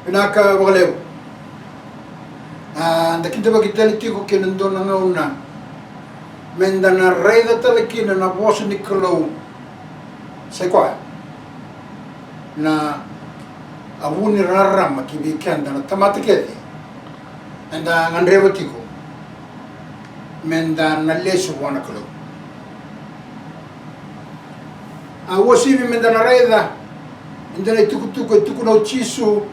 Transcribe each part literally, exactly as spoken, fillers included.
Vinaka vakalevu. A, da kidavaki tale tiko kina dua na gauna me da na raica tale kina na vosa ni Kalou. Sai koya na a vu ni rarama ki vei keda na tamata kece eda gadreva tiko me da na lesu vua na Kalou. A uasivi me da na raica e dua na itukutuku e tukuna o Jisu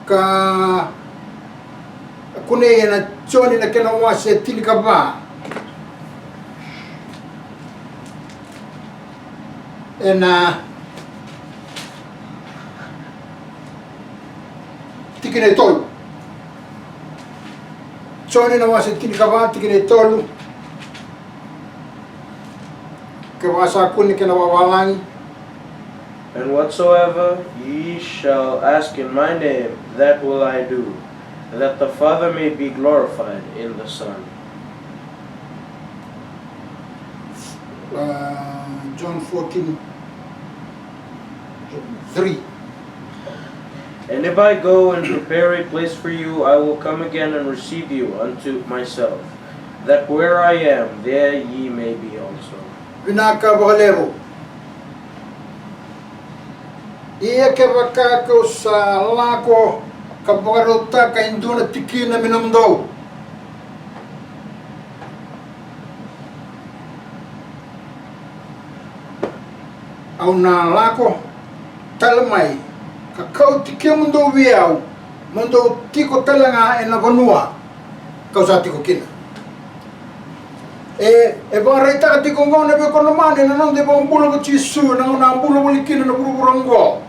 ka kunei ena Joni na kena wase tinikava. Ena tikina e tolu. Joni na wase tinikava, tikina e tolu. Kevaka sa kune kena vavalagi. And whatsoever ye shall ask in my name, that will I do, that the Father may be glorified in the Son. Uh, John fourteen, three. And if I go and prepare a place for you, I will come again and receive you unto myself, that where I am, there ye may be also. Vinaka vakalevu. Ia kevaka kau sa lako ka vakarautaka e dua na tikina me nomudou, au na lako tale mai ka kauti kemudou vei au, mo dou tiko tale ga ena vanua kau sa tiko kina. E, e vakaraitaka tiko oqo na veikonamani na noda ivakabula ko Jisu ena gauna a bula voli kina na vuravura oqo.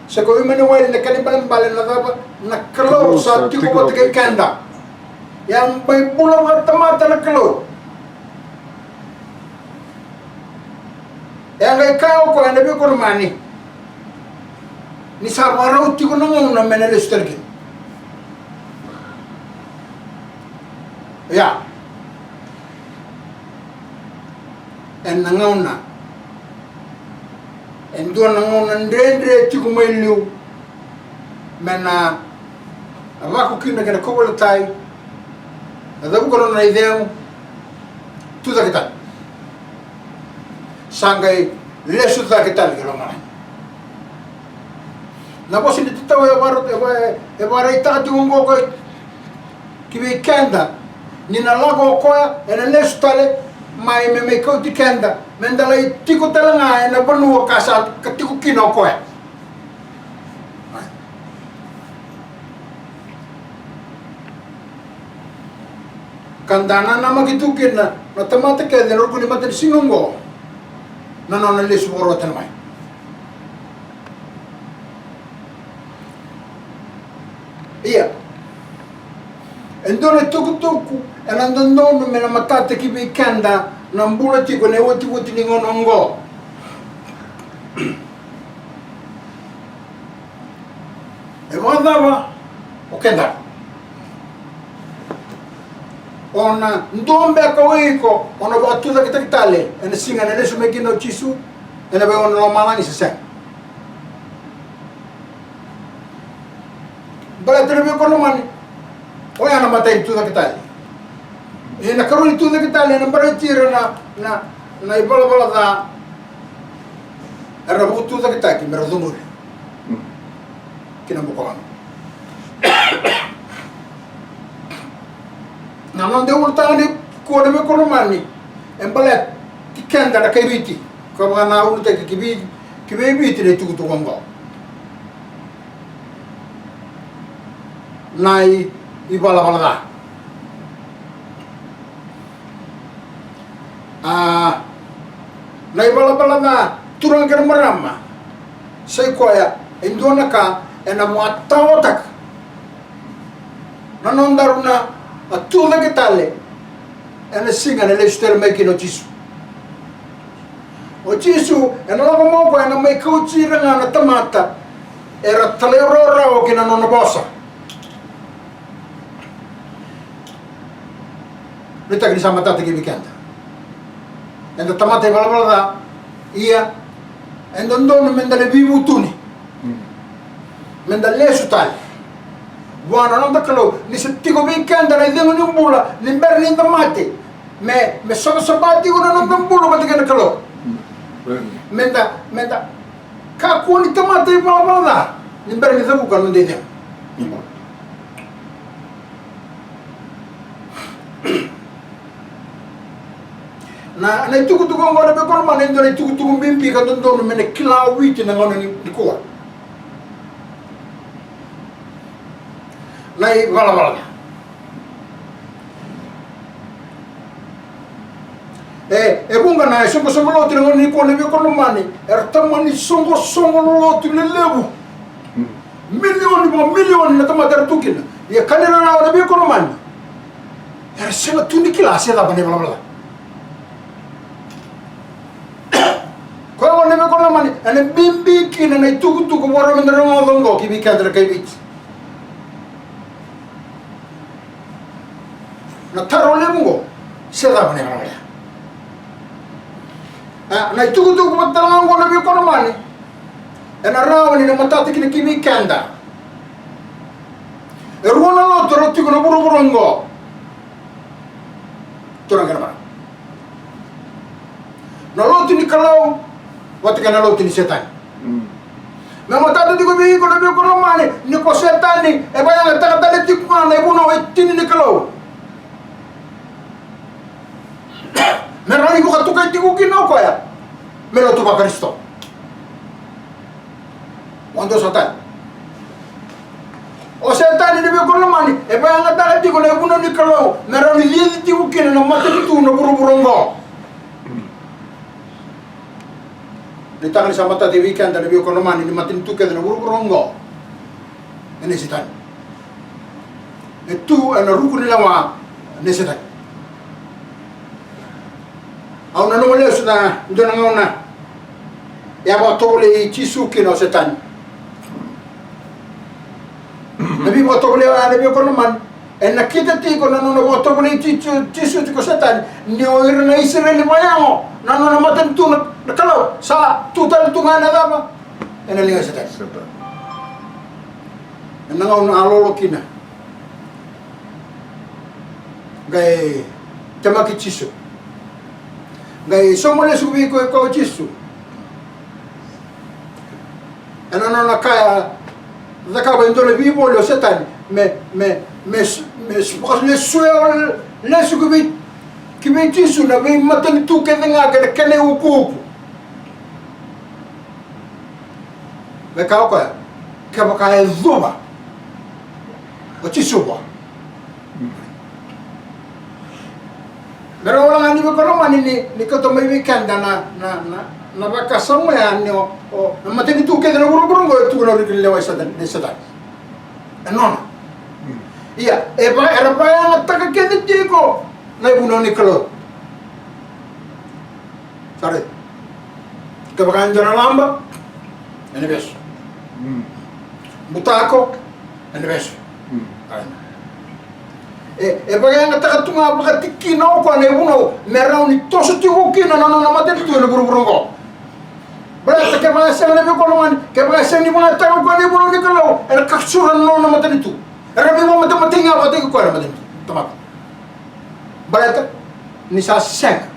Sa ko Imanueli, na kena ibalebale na cava? Na Kalou sa tiko vata kei keda. Ia mai bula vakatamata na Kalou. E a qai kaya o koya ena veikonamani ni sa vakarau tiko na gauna me na lesu tale kina. Ia. Ena gauna, e dua na gauna dredre tiko mai liu me na lako kina kei na kauveilatai, na cavuka nona icegu, tucake tale. Sa qai lesu cake tale ki lomalagi. Na vosa ni tatau e vara-, e va-, e vakaraitaka tiko oqo ki vei keda ni na lako o koya, ena lesu tale mai me mai kauti keda me da lai tiko tale ga ena vanua ka sa ka tiko kina o koya. Ka da nanamaki tu kina na tamata kece ena ruku ni matanisiga oqo, na nona lesu vakarua tale mai. Ia, e dua na itukutuku ena dodonu me na matata ki vei keda na bula tiko ena iotioti ni gauna oqo. E vakacava o keda? O na dua beka o iko o na vakatucaketaki tale ena siga ena lesu mai kina o Jisu ena veigauna lomalagi se sega? Baleta na veikonamani, oya na imatai ni tucake tale. Ena ikarua ni tucake tale ena baleti ira na, na, na ivalavala ca era vakatucaketaki me ra cudruvi ki na bukawaqa. Na noda ulutaga nikua na veikonamani e baleti keda na kai Viti, ka vaka na ulutaga ki Viti, ki vei Viti na itukutuku oqo. Na i, ivalavala ca. A, na ivalavala ca, turaga kei na marama, sai koya e dua na ka ena vakataotaka na nodaru na, a, tucake tale ena siga ena lesu tale mai kina o Jisu. O Jisu ena lako mai o koya ena mai kauti ira ga na tamata era talairawarawa ki na nona vosa. Nuitaki ni sa matata ki vei keda. Eda tamata ivalavala ca, ia e dodonu me da na veivutuni. Meda lesu tale vua na noda Kalou, ni sa tiko vei keda na icegu ni bula ni bera ni da mate. Me, me savasava tiko na noda bula vata kei na Kalou. Meda, meda kakua ni tamata ivalavala ca ni bera ni cavuka na noda icegu ni bula. Na, na itukutuku oqo na veiwekani lomani, e dua na itukutuku bibi ka dodonu me na kila o Viti na gauna ni, nikua. Na ivalavala. E, e vuqa na isoqosoqo lotu na gauna nikua na veiwekani lomani, era tamani soqosoqo lotu lelevu. Milioni vaka milioni na tamata era tu kina. Ia ka ni rarawa na veiwekani lomani, era sega tu ni kila se cava na ivalavala. Koya gona na veiwekani lomani, ena bibi kina na itukutuku vou meda rogoca oqo ki vei keda na kai Viti. Na taro levu oqo, se cava na ivalavala. A, na itukutuku vata tale ga oqo na veiwekani lomani, ena rawa ni na matata kina ki vei keda. E rua na lotu era tiko na vuravura oqo. Turaga kei na marama. Na lotu ni Kalou vata kei na lotu ni Setani. Mm. Me matata tiko vei iko na veiwekani lomani, ni ko Setani, e vakayagataka tale tiko ga na ivunau e tini ni Kalou. Me rawa ni vakatokai tiko kina o koya me lotu vaKarisito. Vua o Setani. O Setani na veiwekani lomani, e vakayagataka tiko na ivunau ni Kalou me rawa ni cici tiko kina na matanitu na vuravura oqo. Ni taka ni sa matata vei keda na veiwekani lomani ni matanitu kece na vuravura oqo. E nei Setani. E tu ena ruku ni lewa nei Setani. Au nanuma lesu na dua na gauna e a vakatovolei Jisu kina o Setani. Na veivakatovolei oya na veiwekani lomani, e nakita tiko na nona vakatovolei Jisu, Jisu tiko o Setani, ni o ira na Isireli vakayago na nona matanitu na, na Kalou, sa tu tale tu ga ena cava? Ena liga i Setani. Setani. Ena gauna a lolo kina, qai temaki Jisu. Qai sauma lesu vei koya o Jisu. Ena nona ka e cakava e dua na veivoli o Setani me, me, me, me vakalesuya lesu ki vei, ki vei Jisu na veimatanitu kece ga kei na kena iukuuku. Me kaya o koya, kevaka e cuva o Jisu vua. Me rawa ga ni veiwekani lomani ni, ni kauta mai vei keda na, na, na, na vakasama ya ni o, o, na matanitu kece na vuravura oqo e tukuna o ira na lewa i Setani, nei Setani. E nona. Ia, e va, era vakayagataka kece tiko na ivunau ni Kalou. Sa raica. Kevaka e dua na laba, ena vesu. Mm. Butako, ena vesu. Mm. Sa raica. E, e vakayagataka tu ga vakatikina o koya na ivunau me rawa ni toso tiko kina na nona matanitu ena vuravura oqo. Baleta kevaka e sega na veiwekani lomani, kevaka e sega ni vakayagataka o koya na ivunau ni Kalou, ena kakua sara na nona matanitu. Era veivakamatematei ga vakataki koya na matanitu. Tamata. Baleta ni sa sega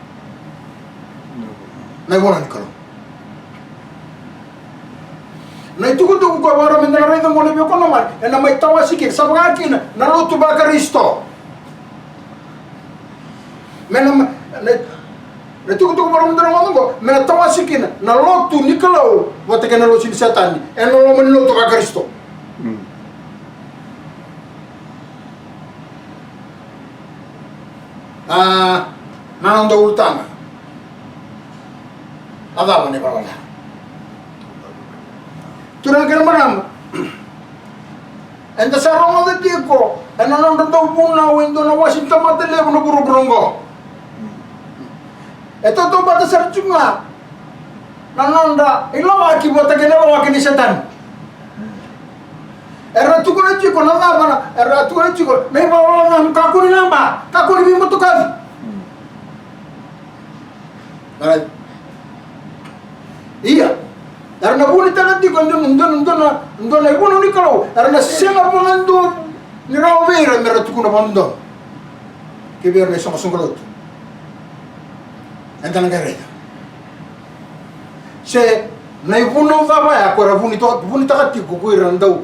na ivunau ni Kalou. Na itukutuku koya vakarau meda na raica oqo na veiwekani lomani, ena mai tawase kina, sa vaka kina na lotu vaKarisito. Me na, na, na itukutuku vakarau meda na rogoca oqo, me na tawase kina na lotu ni Kalou vata kei na lotu ni Setani ena loma ni lotu vaKarisito. Mm. A, na noda ulutaga. A cava na ivalavala ya? Turaga kei na marama, eda sa rogoca tiko ena nodra dau vunau e dua na wase ni tamata levu na vuravura oqo. E tautauvata sara tiko ga na nodra ilawaki vata kei na ilawaki ni Setani. Era tukuna tiko na cava na, era tukuna tiko na ivalavala ca, kakua ni laba, kakua ni veimotokaci. Alright. Ia, Era na vunitaka tiko e dua, dua, dua na, dua na ivunau ni Kalou. Era na sega vakadua ni rawa vei ira me ra tukuna vakadodonu ki vei ira na isoqosoqo lotu. Eda na qai raica se na ivunau cava ya ko era vuni to-, vunitaka tiko ko ira na dau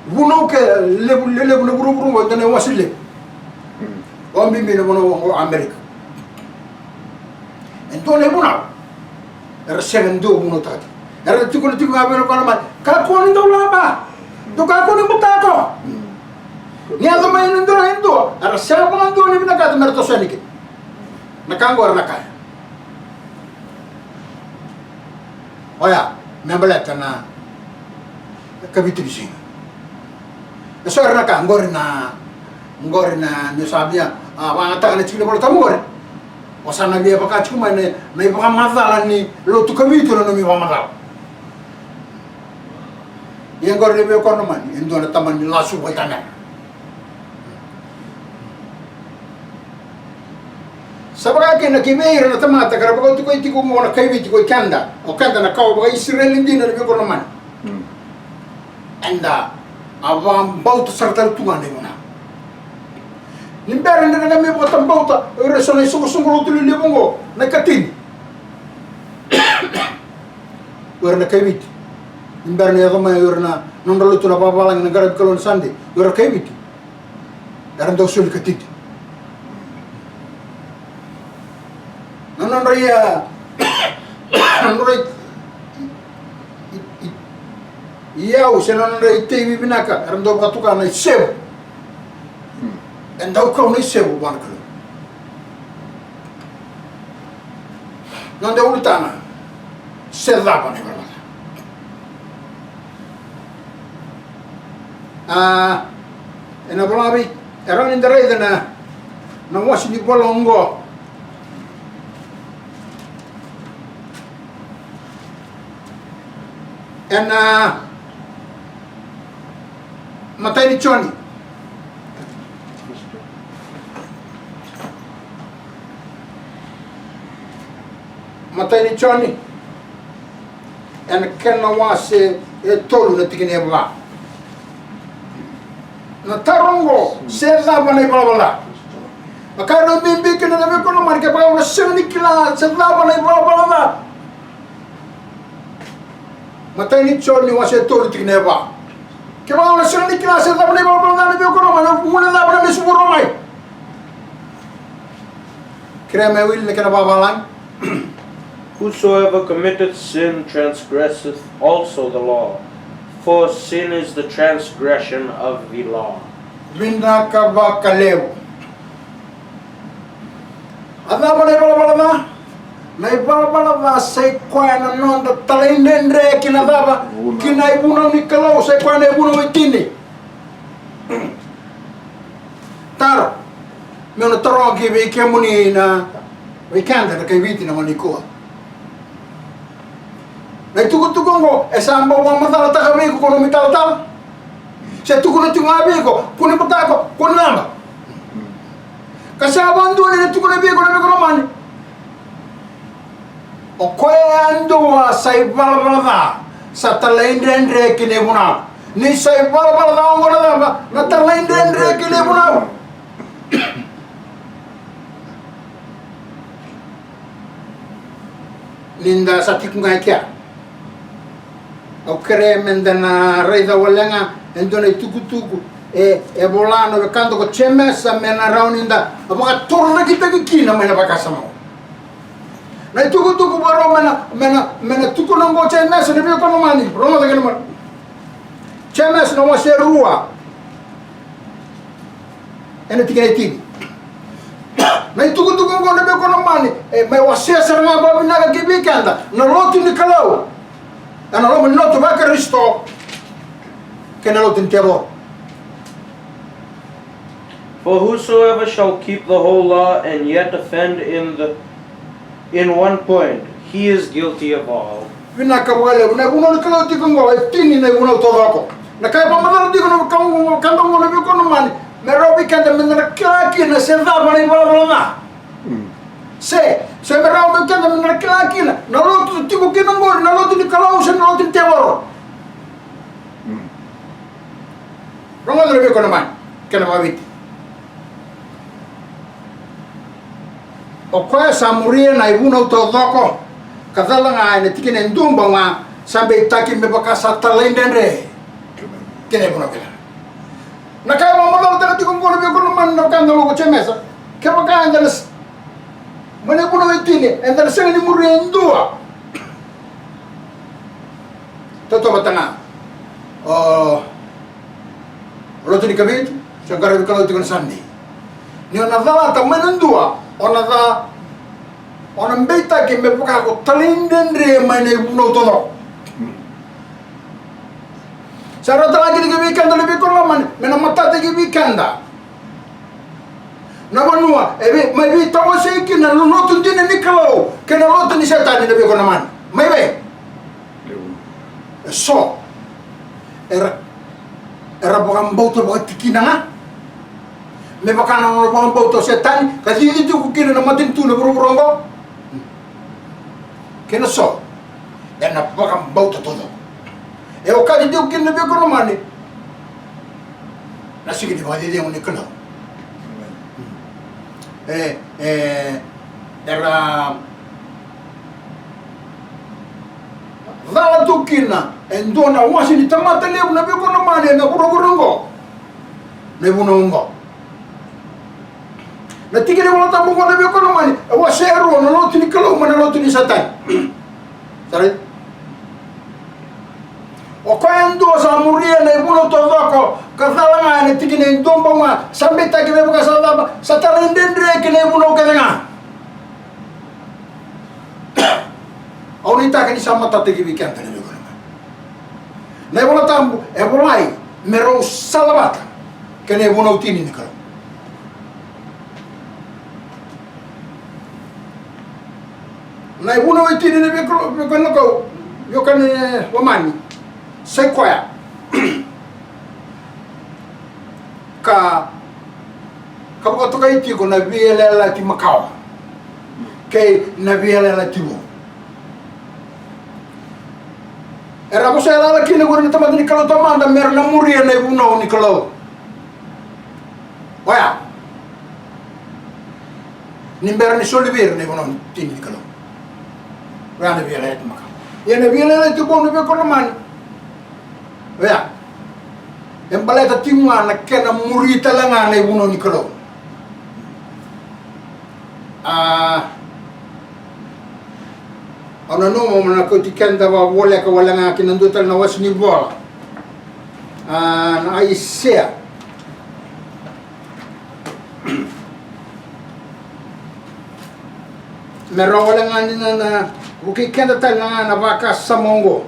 vunau ke levu, levu na vuravura oqo, eda na iwasi levu. O bibi na vanua oqo Amerika. E dua na ivunau era sega ni dau vunautaka tiko. Era na tukuna tiko ga vei ira na koro mai, kakua ni dau laba, dau kakua ni butako. Ni yaco mai e dua na, e dua, era sega vakadua ni vinakata me ra toso yani kina. Na ka oqo era na kaya. Oya me baleta na kavitu ni siga. E so era na ka oqori na, oqori na, ni sa via, a, vagataka na tiki ni Vola Tabu oqori. O sa na via vaka tiko mai na, na ivakamacala ni lotu kavitu na nomu ivakamacala. Ia oqori na via koro na mani, e dua na tamani lasu vakaitamera. Sa vaka kina ki vei ira na tamata ka ra vakautukauti tiko mo na kaiviti ko i keda, o keda na kawa vakaIsireli dina na veikoromani. Eda a vakabauta sara tale tu ga na ivunau. Ni bera ni ra na mai vakatabauta o ira eso na isoqosoqo lotu lelevu oqo na ikatini. O ira na kaiviti. Ni bera ni yaco mai o ira na nodra lotu na vavalagi na qaravi Kalou na Sade, o ira kaiviti era dau soli katiti. Na nodra ia, na nodra i, i, i, iyau se na nodra iteivi vinaka era dau vakatoka na isevu. E dau kau na isevu vua na Kalou. Noda ulutaga, se cava na ivalavala ca. A, ena vola vei, e rawa ni da raica na, na wasi ni vola oqo. Ena Matai ni Joni. Matai ni Joni. Ena kena wase e tolu na tikina e va. Na taro oqo, se cava na ivalavala ca? Na ka e dau bibi kina na veikoromani, kevaka o na sega ni kila se cava na ivalavala ca. Matai ni Joni wase e tolu tikina e va. Kevaka o na sega ni kila se cava na ivalavala ca na veikoromani, o na guilecava na lesu vuro mai. Kerea me wili na kena vavalagi. Whosoever committeth sin transgresseth also the law, for sin is the transgression of the law. Vinaka vakalevu. A cava na ivalavala ca? Na ivalavala ca sa i koya na noda talaidredre ki na cava? Ki na ivunau ni Kalou, sa i koya na ivunau e tini. Taro. Meu na taroga ki vei kemuni na, vei keda na kai Viti na gauna nikua. Na itukutuku oqo e sa bau vakamacalataka vei iko ko nomu italatala? Se tukuna tiko ga vei iko, kua ni butako, kua ni laba? Ka sa vakadua ni na tukuna vei iko na veikoromani. O koya yadua sa ivalavala ca, sa talaidredre ki na ivunau. Ni sa ivalavala ca oqo na cava? Na talaidredre ki na ivunau. Ni da sa tiko ga e kea, au kerea me da na raica wale ga e dua na itukutuku e, e vola na wekada ko Jemesa me na rawa ni da vakatorocaketaki kina mai na vakasama. Na itukutuku vakarau me na, me na, me na tukuna oqo Jemesa na veikoromani, rogoca kina mada. Jemesa na wase e rua. Ena tikina e tini. Na itukutuku oqo na veikoromani, e mai wasea sara ga vakavinaka ki vei keda na lotu ni Kalou ena loma ni lotu vaKarisito kei na lotu ni tevoro. For whosoever shall keep the whole law and yet offend in the in one point, he is guilty of all. Vinaka vakalevu. Na ivunau ni Kalou tiko oqo e tini na ivunau taucoko. Na ka e vakamacala tiko na ka oqo, ka oqo na veikoromani, me rawa vei keda me da na kila kina se cava na ivalavala ca. Se, Se me rawa vei keda me na kila kina na lotu tiko kina oqori, na lotu ni Kalou se na lotu ni tevoro. Rogoca na veikonamani kei na vakaviti. O koya sa muria na ivunau taucoko ka cala ga ena tikina e dua bau ga, sa beitaki me vaka sa talaidredre kei na ivunau kece ga. Na ka e vakamacalataka tiko oqo na veikonamani na wekada, lako Jemesa, kevaka eda na s-, mai na ivunau e tini eda na sega ni muria e dua, tautauvata ga o lotu ni Kavitu se qaravi Kalou tiko na Sunday. Ni o na calata mai na dua, o na ca, o na beitaki me vaka ko talaidredre mai na ivunau taucoko. Sa rawa tale ga kina vei keda na veikonamani me na matataki vei keda na vanua e vei, mai veitawasei kina na lotu dina ni Kalou kei na lotu ni Setani na veikonamani. Mai vei? E so era, era vakabauta vakatikina ga me vaka na nona vakabauta o Setani ka cici tiko kina na matanitu na vuravura oqo. Kei na so ena vakabauta taucoko. E okati tiko kina na veikonamani na siga ni vakacecegu ni Kalou. E, e, era cala tu kina e dua na wase ni tamata levu na veikonamani ena vuravura oqo, na ivunau oqo. Na tiki ni Vola Tabu oqo na veikonamani e wase e rua, na lotu ni Kalou ma na lotu ni Setani. Sa raica? O koya e dua sa muria na ivunau taucoko ka cala ga ena tikina e dua bau ga, sa beitaki me vaka sa cava, sa talaidredre kei na ivunau kece ga. Au nuitaka ni sa matataki vei keda na veikonamani. Na iVola Tabu e volai me rau salavata kei na ivunau tini ni Kalou. Na ivunau e tini na veikalou, veikalou, veikalou lomani. Sa i koya ka, ka vakatokai tiko na veiyalayalati makawa kei na veiyalayalati vou. Era vosa yalayala kina qori na tamata ni Kalou taumada mera na muria na ivunau ni Kalou. Oya ni bera ni soli vei ira na ivunau tini ni Kalou. Oya na veiyalayalati makawa. Ia na veiyalayalati vou na veikalou lomani, oya e baleta tiko ga na kena muri tale ga na ivunau ni Kalou. A, au nanuma mo na kauti keda vakavoleka wale ga ki na dua tale na wase ni vola. A, na Aisea. Me rawa wale ga ni na, na vukei keda tale ga na vakasama oqo.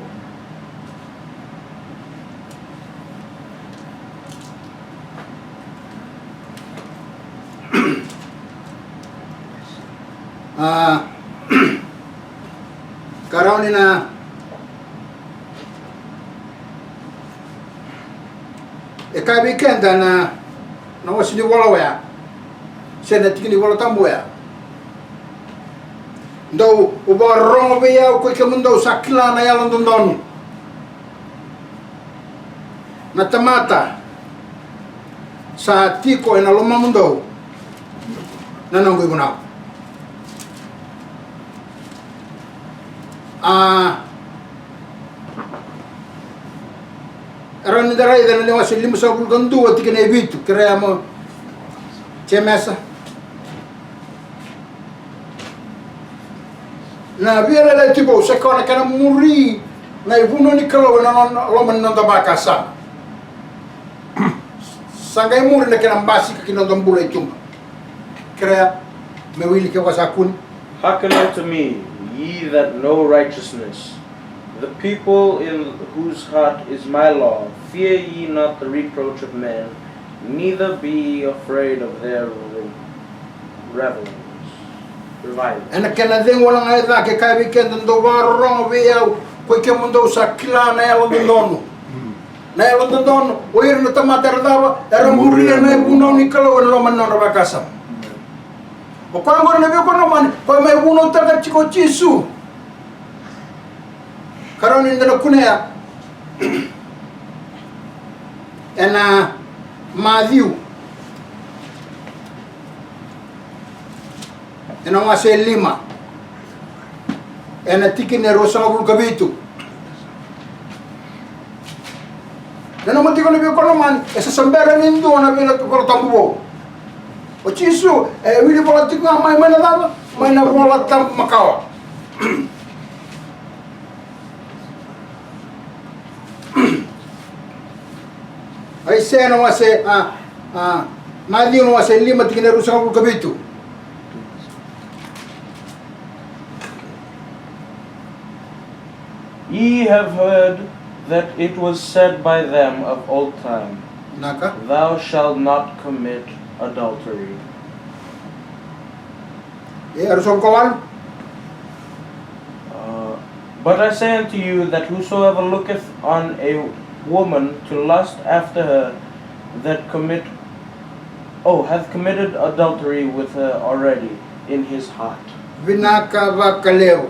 A, ka rawa ni na, e kaya vei keda na, na wase ni vola oya se na tiki ni Vola Tabu oya. Dou vakarorogo vei au, koi kemudou sa kila na yalododonu, na tamata sa tiko ena lomamudou na noqu ivunau. A, e rawa ni da raica na wase limasagavulu ka dua tikina e vitu, kerea mo Jemesa. Na veiyalayalati vou sa i koya na kena muri na ivunau ni Kalou ena loma ni noda vakasama. Sa qai muri na kena basika ki na noda bula i tuba. Kerea me wili kevaka sa kune. Hearken unto me, ye that know righteousness, the people in whose heart is my law. Fear ye not the reproach of men, neither be ye afraid of their re-, revilings. Revilings. Ena kena cegu wale ga e cake, kaya vei keda, dou vakarorogo vei au, koi kemudou sa kila na yalododonu. Na yalododonu, o ira na tamata era cava, era muria na ivunau ni Kalou ena loma ni nodra vakasama. O koya oqori na veiwekani lomani, koya mai vunautaka tiko o Jisu. Ka rawa ni da na kunea ena Maciu, ena wase lima, ena tikina e ruasagavulu ka vitu. Na nomu tiko na veiwekani lomani, e sa bera ni dua na vei-, Vola Tabu vou. O Jisu e wili vola tiko ga mai, mai na cava? Mai na Vola Tabu makawa. Aisea na wase, a, a, Maciu na wase lima, tikina e ruasagavulu ka vitu. Ye have heard that it was said by them of old time, Naka. Thou shalt not commit adultery. E, e ruasagavulu ka walu. Uh, but I say unto you that whosoever looketh on a woman to lust after her, that commit, oh, hath committed adultery with her already in his heart. Vinaka vakalevu.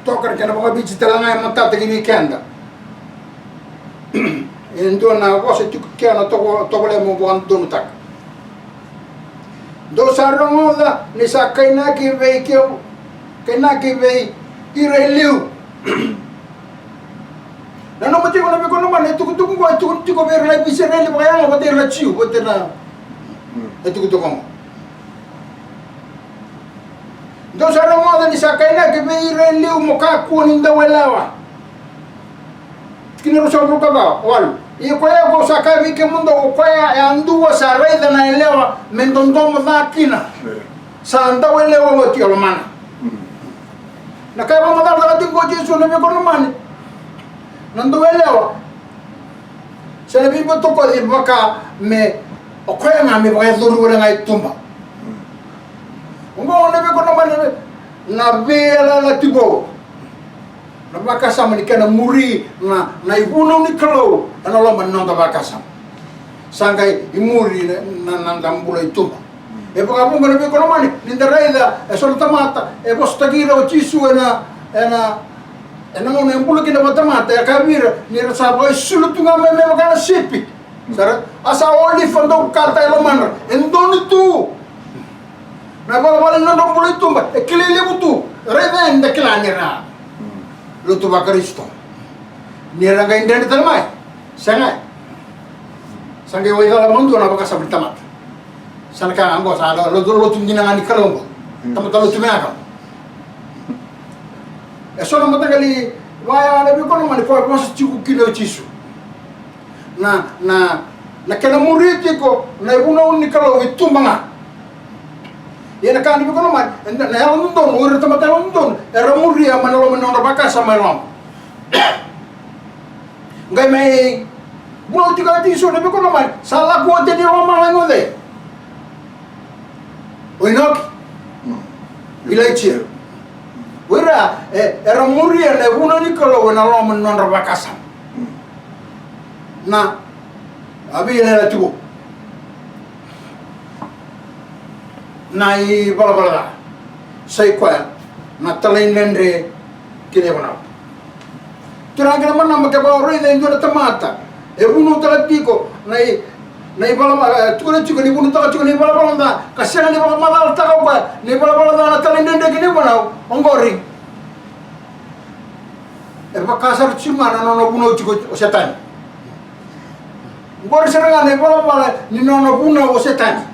Toka na kena vakaviti tale ga e matata ki vei keda. E dua na vosa tiko kea na toko, tovolea mo vakadodonutaka. Dou sa rogoca ni sa kainaki vei keu, kainaki vei ira e liu. Na nomu tiko na veiwekani lomani, na itukutuku oqo e tukuni tiko vei ira na Isireli vakayago vata ira na Jiu, vata ira na itukutuku oqo. Dou sa rogoca ni sa kainaki vei ira e liu mo kakua ni dau yalewa. Tikina ruasagavulu ka va, walu. Ia ko ya au sa kaya vei kemudou, o koya yadua sa raica na yalewa me dodomo ca kina, sa dau yalewa oti e lomana. Na ka e vakamacalataka tiko o Jisu na veiwekani lomani, na dau yalewa, se na veivakatokoci vaka me o koya ga me vakayacori wale ga e tuba. Oqo na veiwekani lomani, na veiyalayalati vou. Na vakasama ni kena muri na, na ivunau ni Kalou ena loma ni noda vakasama. Sa qai imuri na, na, na noda bula i tuba. E vakavuqa na veiwekani lomani, ni da raica eso na tamata e vosataki ira o Jisu ena, ena, ena gauna e bula kina vakatamata, e kaya vei ira ni ra sa vakaisulu tu ga mai me vaka na sipi. Sara, a sa olifa dau kata e lomadra, e donu tu. Na valavala ni nodra bula i tuba e kilai levu tu. Raica yani da kila ni ra lotu vaKarisito. Ni ra qai dredre tale mai. Sega. Sa qai waicala madua na vakasama ni tamata. Sa na ka ga oqo sa lo-, lotu, lotu dina ga ni Kalou oqo. Tamata lotu vinaka. E so na mataqali vaya na veiwekani lomani ko e vosa tiko kina o Jisu. Na, na, na kena muri tiko na ivunau ni Kalou i tuba ga. Ia na ka ni veiwekani lomani, na, na yalododonu, o ira na tamata yalododonu era muria mai na loma ni nodra vakasama e loma. Qai mai vunau tiko o Jisu na veiwekani lomani, sa lako oti ni lomalagi o cei? O Inoki. Ilaija. O ira e, era muria na ivunau ni Kalou ena loma ni nodra vakasama. Na, a veiyalayalati vou. Na ivalavala ca. Sa i koya na talaidredre kei na ivunau. Turaga kei na marama, kevaka o raica e dua na tamata e vunautaka tiko na i, na ivalavala, e, tukuna tiko ni vunautaka tiko na ivalavala ca, ka sega ni vakamacalataka o koya na ivalavala ca, na talaidredre kei na ivunau, oqori e vaka sara tiko ga na nona vunau tiko o Setani. Oqori sara ga na ivalavala ni nona vunau o Setani.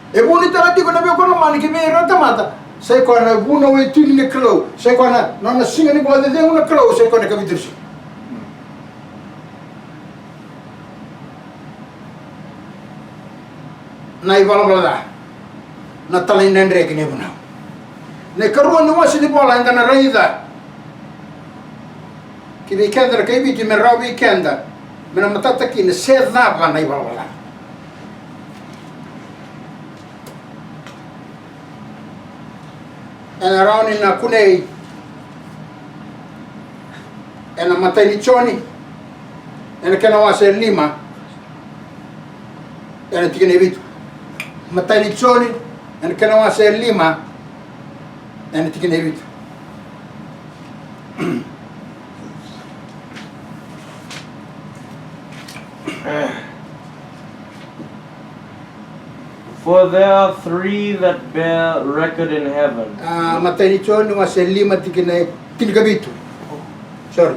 E vunautaka tiko na veiwekani lomani ki vei ira na tamata, sa i koya na vunau e tini na Kalou, sa i koya na, na nona siga ni vakacecegu na Kalou, sa i koya na ikavitu ni siga. Na ivalavala ca, na talaidredre kei na ivunau. Na ikarua ni wase ni vola eda na raica ki vei keda na kaiviti me rawa vei keda me na matata kina se cava na ivalavala ca. Ena rawa ni na kunei ena imatai ni Joni, ena kena wase lima, ena tikina e vitu. Matai ni Joni, ena kena wase e lima, ena tikina e vitu. For there are three that bear record in heaven. A, Matai ni Joni wase e lima tikina e tinikavitu. Sorry.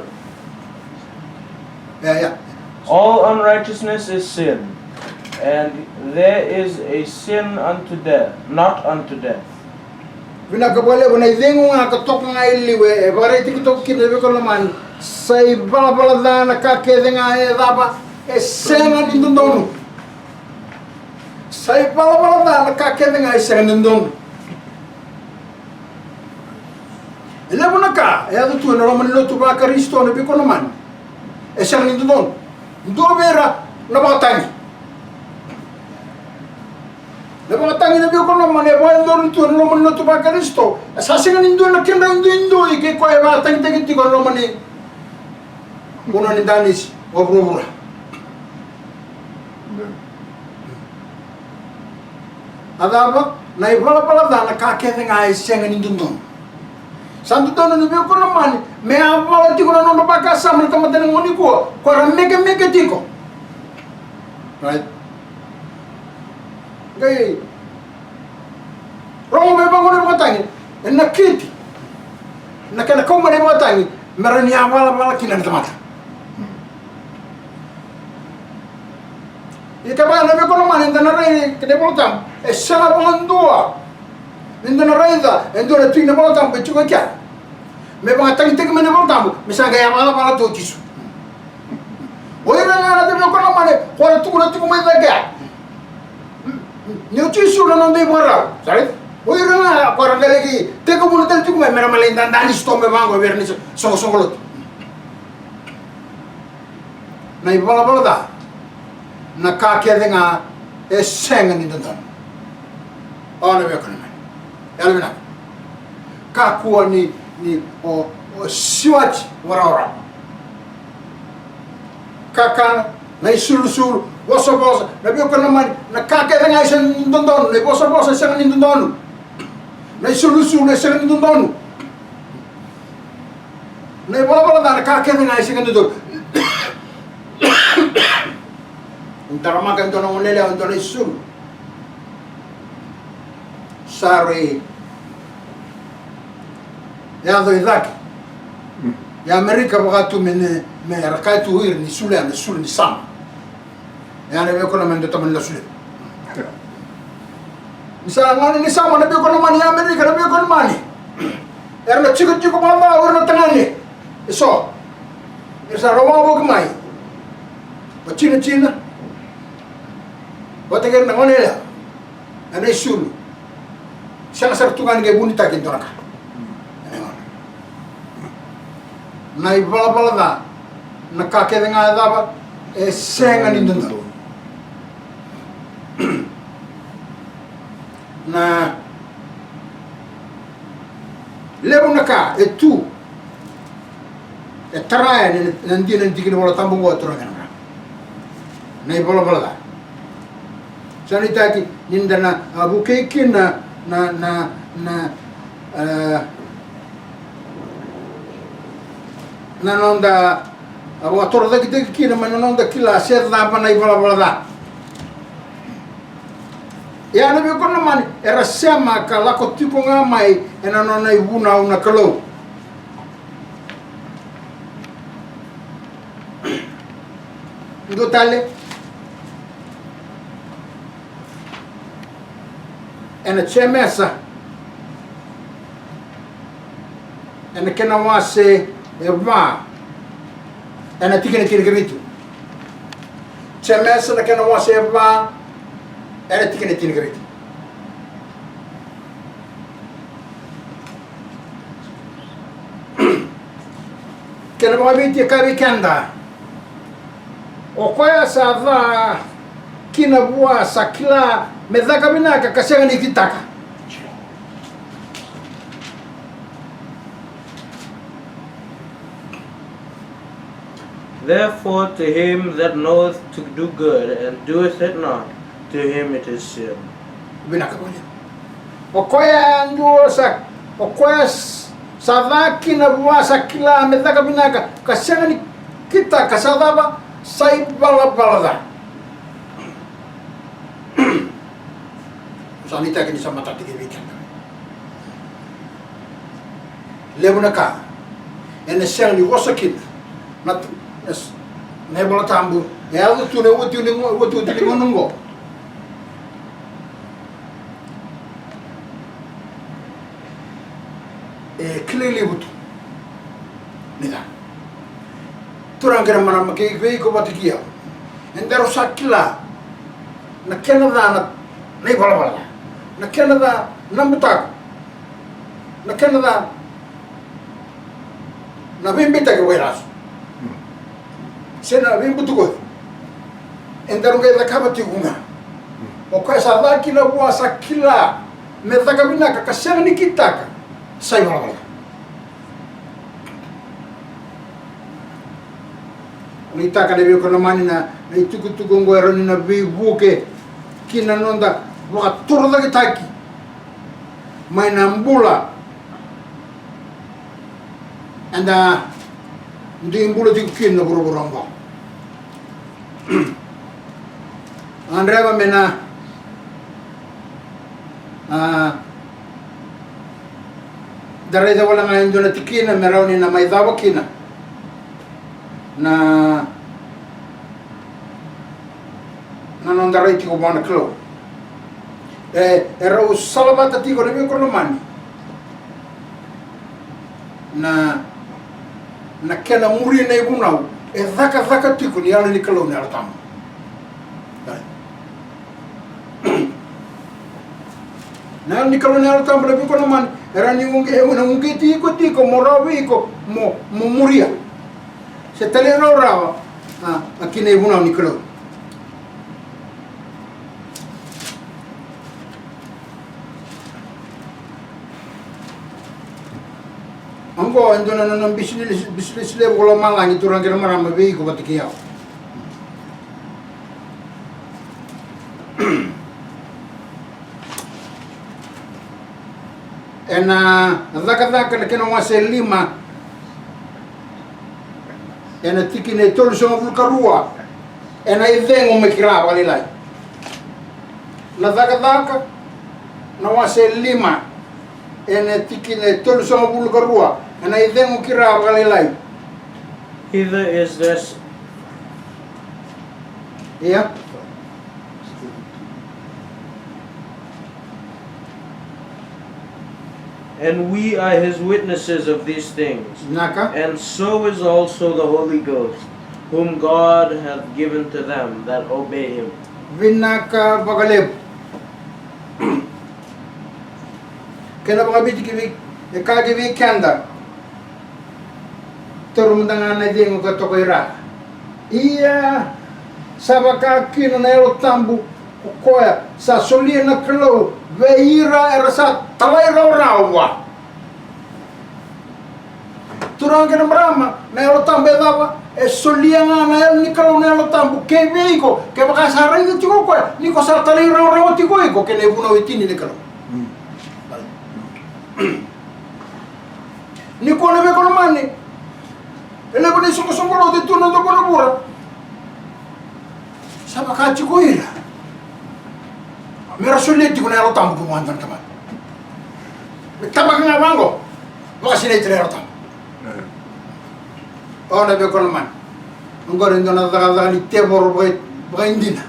Ia, ia. All unrighteousness is sin, and there is a sin unto death, not unto death. Vinaka vakalevu. Na icegu ga ka toka ga e liu e vakaraitaki toka kina na veiwekani lomani. Sa ivalavala ca na ka kece ga e cava? E sega ni dodonu. Sa ivalavala ca na ka kece ga e sega ni dodonu. E levu na ka e yaco tu ena loma ni lotu vaKarisito na veiwekani lomani e sega ni dodonu. Dua vei ira na vakatagi. Na vakatagi na veiwekani lomani e vakayacori tu ena loma ni lotu vaKarisito. E sa sega ni dua na kedrau duidui kei koya e vakatagitaki tiko ena loma ni vanua ni danisi o vuravura. A cava? Na ivalavala ca na ka kece ga e sega ni dodonu. Sa dodonu na veiwekani lomani me a vala tiko na nodra vakasama na tamata ena gauna nikua, ko ra mekemeke tiko. Right? Qai rogo me vaqo na ivakatagi, e nakiti na kena kau mai na ivakatagi me rawa ni a valavala kina na tamata. Ia kevaka na veiwekani lomani eda na rai kina iVolatabu, e sega vakadua ni da na raica e dua na tiki ni iVolatabu e tiko e kea me vakatagitaki mai na iVolatabu me sa qai a valavala tu o Jisu. O ira ga na veiwekani lomani ko ra tukuna tiko mai cake ya. Ni o Jisu na noda ivakarau, sa raica? O ira ga ko ra qai laki tekivuna tale tiko mai me ra mai lai dada ni sitoa me vaqo vei ira ni soqosoqo lotu. Na ivalavala ca na ka kece ga e sega ni dodonu. O na veiwekani lomani, yalovinaka. Kakua ni, ni o, o siwati varaurau. Kakana, na isulusulu, vosavosa, na veiwekani lomani, na ka kece ga e sega ni dodonu. Na ivosavosa e sega ni dodonu. Na isulusulu e sega ni dodonu. Na ivalavala ca na ka kece ga e sega ni dodonu. Ni taramaka e dua na goneyalewa e dua na isulu. Sa rui yaco i cake i Amerika, vaka tu me, me ra kaya tu o ira ni sulu ya na sulu ni summer. Ya na veiwekani lomani, dua tama ni lasu levu. Ni sa gauna ni summer na veiwekani lomani i Amerika, na veiwekani lomani, era na tikotiko vakacava o ira na tagane eso? Era sa ra wavoki mai vakatinanati vata kei ira na goneyalewa ena isulu. Sega sara tu ga ni qai vunitaki e dua na ka. Na ivalavala ca na ka kece ga e cava? E sega ni dodonu. Na levu na ka e tu e tara yani na dina ni tiki ni Vola Tabu oqo, turaga kei na marama. Na ivalavala ca. Sa nuitaki ni da na, a, vukei kina na, na, na, a, na noda, a, vakatorocaketaki kina mai na noda kila se cava na ivalavala ca. Ia na veiwekani lomani, era sema ka lako tiko ga mai ena nona ivunau na Kalou. Dua tale, ena Jemesa, ena kena wase e va, ena tikina tinikavitu. Jemesa na kena wase e va, ena tikina tinikavitu. Kena vakaviti e kaya vei keda, o koya sa ca kina vua sa kila me caka vinaka ka sega ni kitaka. Therefore to him that knoweth to do good, and doeth it not, to him it is sin. Vinaka vakalevu. O koya e dua sa, o koya s-, sa ca kina vua sa kila me caka vinaka, ka sega ni kitaka sa cava, sa ivalavala ca. Sa nuitaki ni sa matata ki vei keda. Levu na ka ena sega ni vosa kina na, na iVola Tabu e yaco tu na iotioti ni gauna oqo. E kilai levu tu ni ca. Turaga kei na marama, kei vei iko vata kei au, e daru sa kila na kena ca na, na ivalavala ca, na kena ca na butako, na kena ca na veibeitaki vakailasu se na veibutukoci. E daru qai cakava tiko ga. O koya sa ca kina vua sa kila me caka vinaka ka sega ni kitaka, sa ivalavala. Nuitaka na veiwekani lomani na, na itukutuku oqo e rawa ni na veivuke ki na noda vakatorocaketaki mai na bula eda dui bula tiko kina na vuravura oqo. Gadreva me na, a, da raica wale ga e dua na tikina me rawa ni na mai cava kina na, na noda rai tiko vua na Kalou. E, e rau salavata tiko na veiwekani lomani na, na kena muri na ivunau e cakacaka tiko ni Yalo ni Kalou na Yalo Tabu. Na Yalo ni Kalou na Yalo Tabu na veiwekani lomani, e rawa ni uqe, e na uqeti iko tiko mo rawa vei iko mo, mo muria se talairawarawa, a, a ki na ivunau ni Kalou. Oqo e dua na nona bisinisi, bisinisi levu ko lomalagi, turaga kei na marama, vei iko vata kei au. Ena Cakacaka na kena wase lima, ena tikina e tolusagavulu ka rua, ena icegu mai ki ra vakalailai. Na Cakacaka na wase lima, ena tikina e tolusagavulu ka rua, ena icegu ki ra vakalailai. Hither is this. Ia. And we are his witnesses of these things. Vinaka. And so is also the Holy Ghost, whom God hath given to them that obey him. Vinaka vakalevu. Kena vakaviti ki vei, e kaya ki vei keda. Taura mada ga na icegu ka toka i ra. Ia, sa vaka kina na Yalo Tabu ko koya sa solia na Kalou vei ira era sa talairawarawa vua. Turaga kei na marama, na Yalo Tabu e cava? E solia ga na Yalo ni Kalou na Yalo Tabu kei vei iko, kevaka sa raica tiko o koya ni ko sa talairawarawa tiko iko kei na ivunau e tini ni Kalou. Mm. Nikua na veiwekani lomani, e levu na isoqosoqo lotu e tu na noda vuravura. Sa vaka tiko ira me ra solia tiko na Yalo Tabu ki vua na tamata. Me tabaka ga vaqo, vakasinaiti na Yalo Tabu. O na veiwekani lomani, oqori e dua na cakacaka ni tevoro vaka, vakaidina.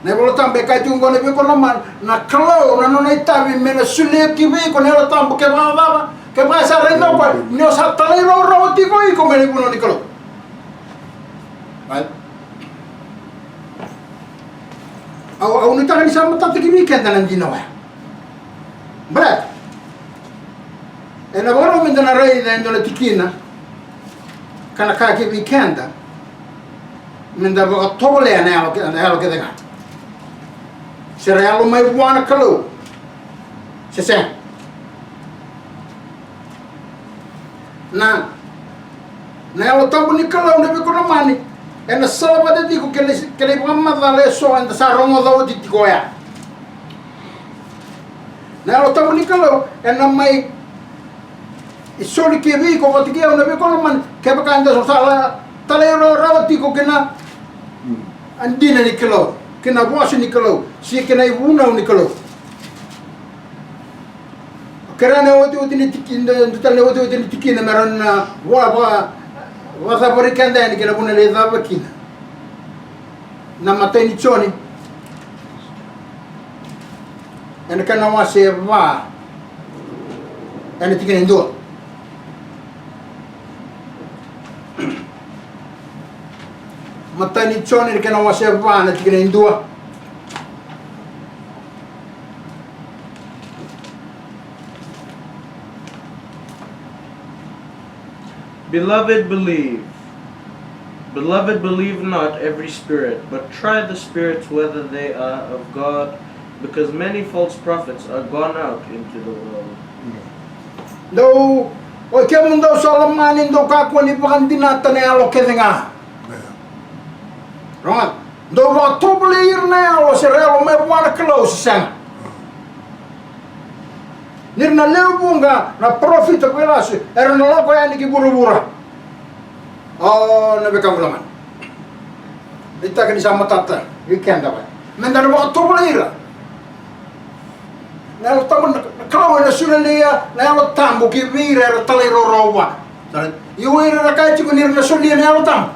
Na iVola Tabu e kaya tiko oqo na veiwekani lomani, na Kalou na nona itavi me na solia ki vei iko na Yalo Tabu kevaka cava, kevaka sa raica o koya ni o sa talairawarawa tiko iko mai na ivunau ni Kalou. Right? Au, au nuitaka ni sa matata ki vei keda na dina oya. Baleta ena vakarau meda na raica e dua na tikina ka na kaya ki vei keda meda vakatovolea na yalo ke-, na yalo kece ga. Se ra yalo mai vua na Kalou se sega. Na, na Yalo Tabu ni Kalou na veiwekani lomani ena salavata tiko kei na, kei na ivakamacala eso eda sa rogoca oti tiko oya. Na Yalo Tabu ni Kalou ena mai soli ki vei iko vata kei au, na veiwekani lomani, kevaka eda sa talairawarawa tiko kina a dina ni Kalou, kina vosa ni Kalou, se kina ivunau ni Kalou. Kerea na iotioti ni tikina, dua tale na iotioti ni tikina me rawa na vakacavari keda yani kei na vuna e lai cava kina. Na imatai ni Joni, ena kena wase va, ena tikina e dua. Imatai ni Joni, ena kena wase va, na tikina e dua. Beloved, believe. Beloved, believe not every spirit, but try the spirits whether they are of God, because many false prophets are gone out into the world. Dou, o kemudou sa lomani, dou kakua ni vakadinata na yalo kece ga. Rogoca, dou vakatovolei ira na yalo, se ra yalo mai vua na Kalou se sega. Ni ra na lewe vuqa na parofita vakailasu era na lako yani ki vuravura. O, na veiwekani lomani, ni taka ni sa matata vei keda, va, meda na vakatovolei ira. Na Yalo Tabu, na Kalou ena solia na Yalo Tabu ki vei ira era talairawarawa. Ia o ira era kaya tiko ni ra na solia na Yalo Tabu,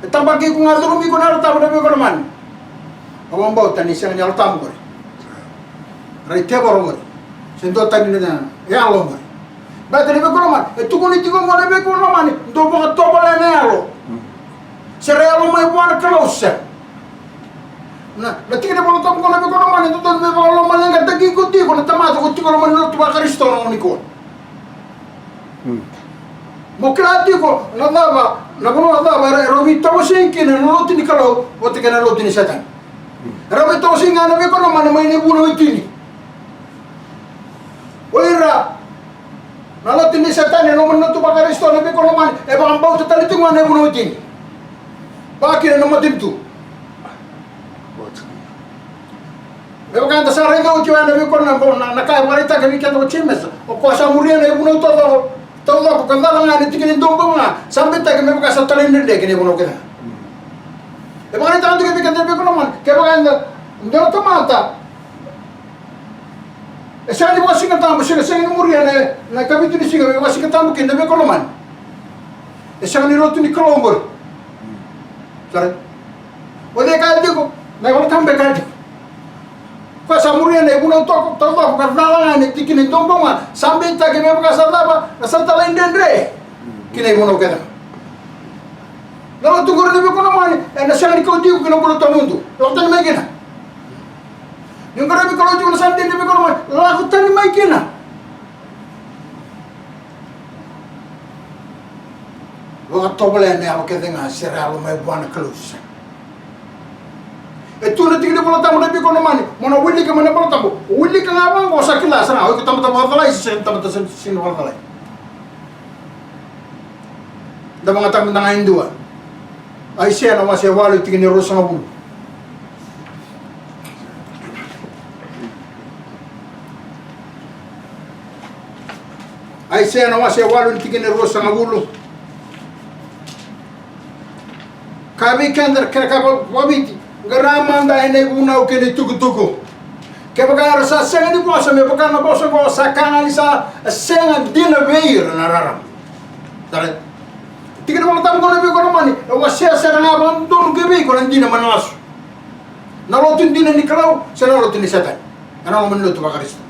e tabaki iko ga, curumi iko na Yalo Tabu, na veiwekani lomani. Au vakabauta ni sega ni Yalo Tabu qori. Rai, tevoro qori. Se dua tani na yalo qori. Baleta, na veiwekani lomani, e tukuni tiko qo, na veiwekani lomani, dou vakatovolea na yalo, se ra yalo mai vua na Kalou se sega. Na, na tikina ni Vola Tabu qo, na veiwekani lomani, e dodonu me vakalomaleqataki iko tiko na tamata ko tiko e loma ni lotu vaKarisito nikua. Mo kila tiko na cava, na vanua cava era, era veitawasei kina na lotu ni Kalou vata kei na lotu ni Setani. Era veitawasei ga, na veiwekani lomani, mai na ivunau e tini. O ira na lotu ni Setani e loma ni lotu vaKarisito, na veiwekani lomani, e vakabauta tale tiko ga na ivunau e tini. Vakakina na matanitu. Me vaka eda sa raica oti oya, na veiwekani, na, na ka e vakaraitaka vei keda o Jemesa. O koya sa muria na ivunau taucoko, taucoko ka cala ga ena tikina e dua bau ga, sa beitaki me vaka sa talaidredre ki na ivunau kece ga. E vakaraitaka tiko vei keda, na veiwekani lomani, kevaka eda dua na tamata e sega ni vakasigatabu, sega, sega ni muria na, na ikavitu ni siga me vakasigatabu kina, na veiwekani lomani, e sega ni lotu ni Kalou qori. Sa raica? O cei e kaya tiko? Na iVola Tabu e kaya tiko. Koya sa muria na ivunau taucoko, taucoko ka cala ga ena tikina e dua bau ga, sa beitaki me vaka sa cava? Sa talaidredre ki na ivunau kece ga. Na lotu qori, na veiwekani lomani, ena sega ni kauti iko ki na bula tawamudu. Lako tani mai kina. Ni o qaravi Kalou tiko ena sa dede, na veiwekani lomani, lako tani mai kina. Vakatovolea na yalo kece ga, se ra yalo mai vua na Kalou se sega. E tu na tikina ni Vola Tabu, na veiwekani lomani, mo na wilika mai na Vola Tabu. Wilika ga vaqo, sa kila sara ga o iko tamata vakacalai se sega ni tamata, sega ni vakacalai. Da vakayagataka mada ga e dua. Aisea na wase walu, tikina e ruasagavulu. Aisea na wase walu, tikina e ruasagavulu. Kaya vei keda, kena ka vakaviti, qara mada ena ivunau kei na itukutuku. Kevaka era sa sega ni vosa me vaka na vosa oqo, sa ka ga ni sa sega dina vei ira na rarama. Sa raica? Tikina ni Vola Tabu qo, na veiwekani lomani, e wasea sara ga vakadodonu ki vei iko na dina mai na lasu. Na lotu dina ni Kalou se na lotu ni Setani ena loma ni lotu vaKarisito.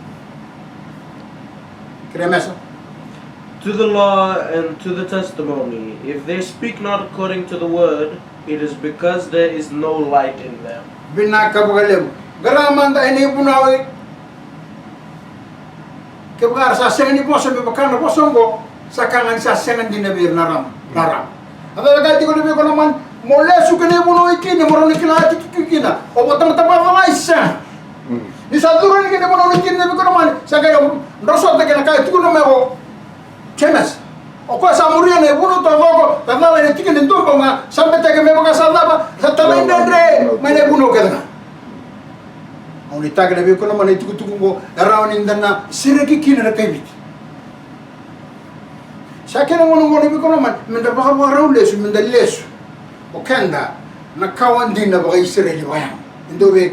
Kerea me sa. To the law and to the testimony, if they speak not according to the word, it is because there is no light in them. Vinaka vakalevu. Qara mada ena ivunau. Kevaka era sa sega ni vosa me vaka na vosa oqo, sa ka ga ni sa sega dina vei ira na rarama, rarama. A cava e kaya tiko, na veiwekani lomani? Mo lesu ki na ivunau e tini, mo rawa ni kila tiko kina o iko tamata vakacalai se sega. Ni sa curu yani ki na ivunau e tini, na veiwekani lomani, sa qai drosota kei na ka e tukuna mai o Jemesa. O koya sa muria na ivunau taucoko ka cala ena tikina e dua bau ga, sa beitaki me vaka sa cava? Sa talaidredre mai na ivunau kece ga. Nuitaki na veiwekani lomani, na itukutuku oqo e rawa ni da na sereki kina na kaiviti. Sa kena gauna oqo na veiwekani lomani, meda vakavakarau lesu, meda lesu o keda na kawa dina vakaIsireli vakayago. E dua vei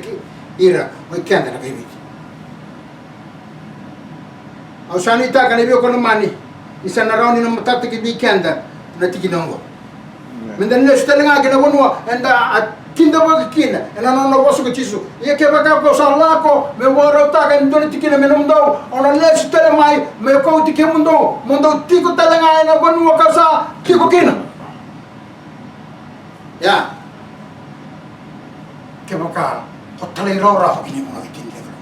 ira mai keda na kaiviti. Au sa nuitaka na veiwekani lomani ni sa na rawa ni na matata ki vei keda na tikina oqo. Meda lesu tale ga ki na vanua eda a kidavaki kina ena nona vosa ko Jisu. Ia kevaka ko sa lako meu vakarautaka e dua na tikina me nomudou, au na lesu tale mai meu kauti kemudou, mo dou tiko tale ga ena vanua kau sa tiko kina. Ia kevaka ko talairawarawa ki na imatai ni Kalou.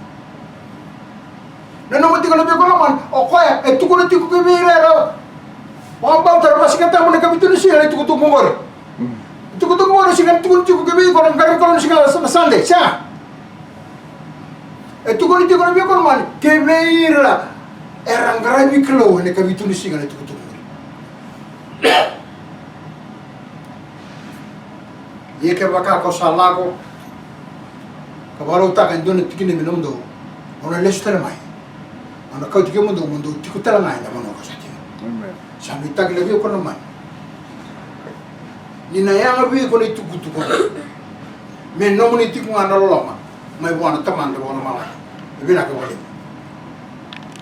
Nanuma tiko na veiwekani lomani, o koya e tukuna tiko ki vei ira era vakabauta, era vakasigatabu ena ikavitu ni siga na itukutuku oqori. Itukutuku oqori sega ni tukuna tiko ki vei iko na qaravi Kalou ni siga na Sunday, sega. E tukuna tiko na veiwekani lomani ki vei ira era qaravi Kalou ena ikavitu ni siga na itukutuku oqori. Ia kevaka ko sa lako ka vakarautaka e dua na tikina me nomudou, au na lesu tale mai, au na kauti kemudou mo dou tiko tale ga ena vanua ko sa tiko. Sa nuitaki na veiwekani lomani ni na yaga vei iko na itukutuku me nomuni tiko ga na loloma mai vua na Tamada Vakalomalagi. Vinaka vakalevu.